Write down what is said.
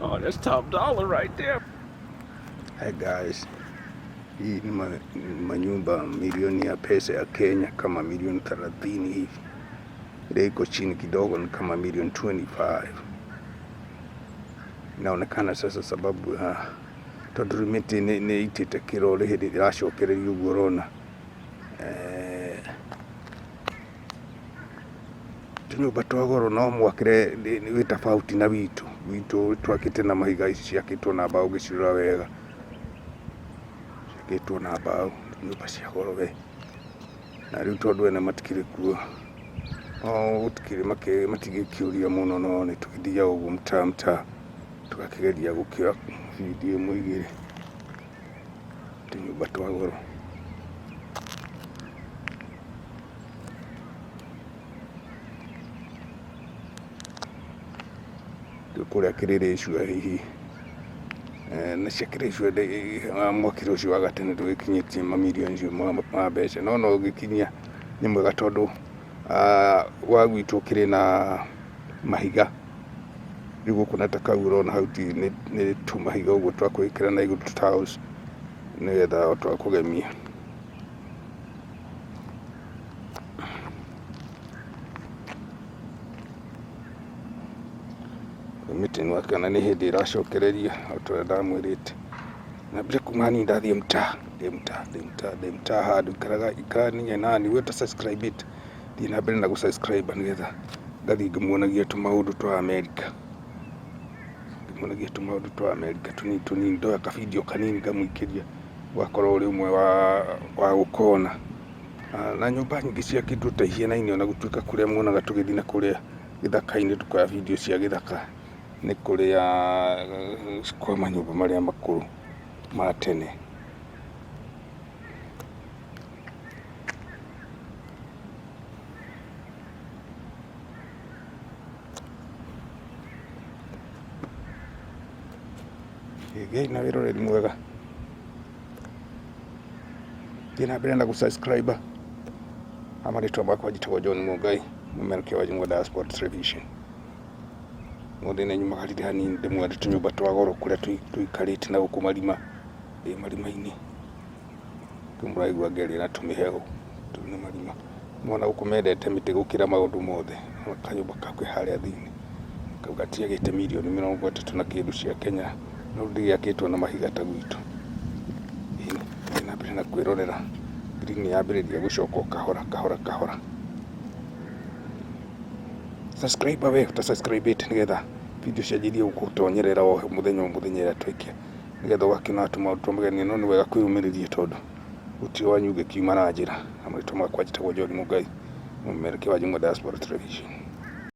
Oh, that's top dollar right there. Hi guys, hii ni manyumba milioni ya pesa ya Kenya kama milioni 30 hivi. Ile iko chini kidogo ni kama milioni 25. Inaonekana sasa sababu tondũ rĩu mĩtĩ nĩ ĩitĩte kĩrore hĩndĩ ĩracokereria ũguo ũrona. Tũnyũmba twa goro no mwakĩre wĩ tofauti na witũ. Gwitũ twakĩte na mahiga, ici ciakĩtwo na mbaũ ũngĩcirora wega. Ciakĩtwo na mbaũ, nyũmba cia goro we. Na rĩu tondũ ene matikĩrĩ kuo, gũtikĩrĩ matingĩkĩũria mũno, no nĩ tũgĩthiaga ũguo mtaa mtaa tũgakĩgeria gũkĩoya video ĩmwe igĩrĩ, tũnyũmba twa goro. Rĩu kũrĩa Kĩrĩrĩcua hihi na cia Kĩrĩrĩcua mwakĩre ũcio wa gatene ndũgĩkinyĩtie mamirioni icio ma mbeca, no no ũgĩkinyia nĩ mwega tondũ wa gwitũ ũkĩrĩ na mahiga. Rĩu gũkũ na ta kau ũrona hau nĩ tũmahiga ũguo twa kwĩkĩra na igũrũ tũ tiles nĩgetha twa kũgemia. Mĩtĩ nĩwakĩona nĩ hĩndĩ ĩracokereria o ta ũrĩa ndamwĩrĩte. Na mbere kuma hanini ndathiĩ mtaa, ndĩ mtaa, ndĩ mtaa, ndĩ mtaa handũ ikaraga ikarania nani we ũta subscribe ĩte thiĩ na mbere na gũ subscribe nĩgetha ngathiĩ ngĩmuonagia tũmaũndũ twa Amerika, ngĩmuonagia tũmaũndũ twa Amerika tũnini tũnini, ndoya ka video kanini ngamũikĩria ũgakorwo ũrĩ ũmwe wa gũkona. Na nyũmba nyingĩ ciakĩtwo ta ihianaine ona gũtuĩka kũrĩa muonaga tũgĩthiĩ na kũrĩa gĩthaka-inĩ tũkoya video cia gĩthaka nĩ kũrĩa kwa manyũmba marĩa makũrũ ma tene. Gĩai na wĩroreri mwega. Thiĩ na mbere na gũ subscribe. Marĩtwa makwa njĩtagwo John Mũngai, mũmerekia wa Jungwa Diaspora Television. Mũthĩ nĩ nyumagarire hanini ndĩmwone tũnyũmba twa goro kũrĩa tũikarĩte na gũkũ marima, ndĩ marima-inĩ. Rĩu mũraigua ngĩaria na tũmĩheho, tũu nĩ marima. Mona gũkũ mendete mĩtĩ gũkĩra maũndũ mothe. Kanyũmba kau ke harĩa thĩinĩ. Kau gatiagĩte mirioni mĩrongo ĩtatũ na kĩndũ cia Kenya, no ndĩgĩakĩtwo na mahiga ta gwitũ. Ĩni, thiĩ na mbere na kwĩrorera. Green nĩ yambĩrĩria gũcoka o kahora kahora kahora. Subscribe we ũta subscribe ĩte nĩgetha video cianjĩrie gũgũtonyerera o mũthenya o mũthenya ĩrĩa twaikia, nĩgetha ũgakĩona tũmaũndũ twa magegania. No nĩ wega kwĩyũmĩrĩria tondũ gũtirĩ wanyu ũngĩkiuma na njĩra. Na marĩtwa makwa njĩtagwo John Mũngai, mũmerekia wa Jungwa Diaspora Television.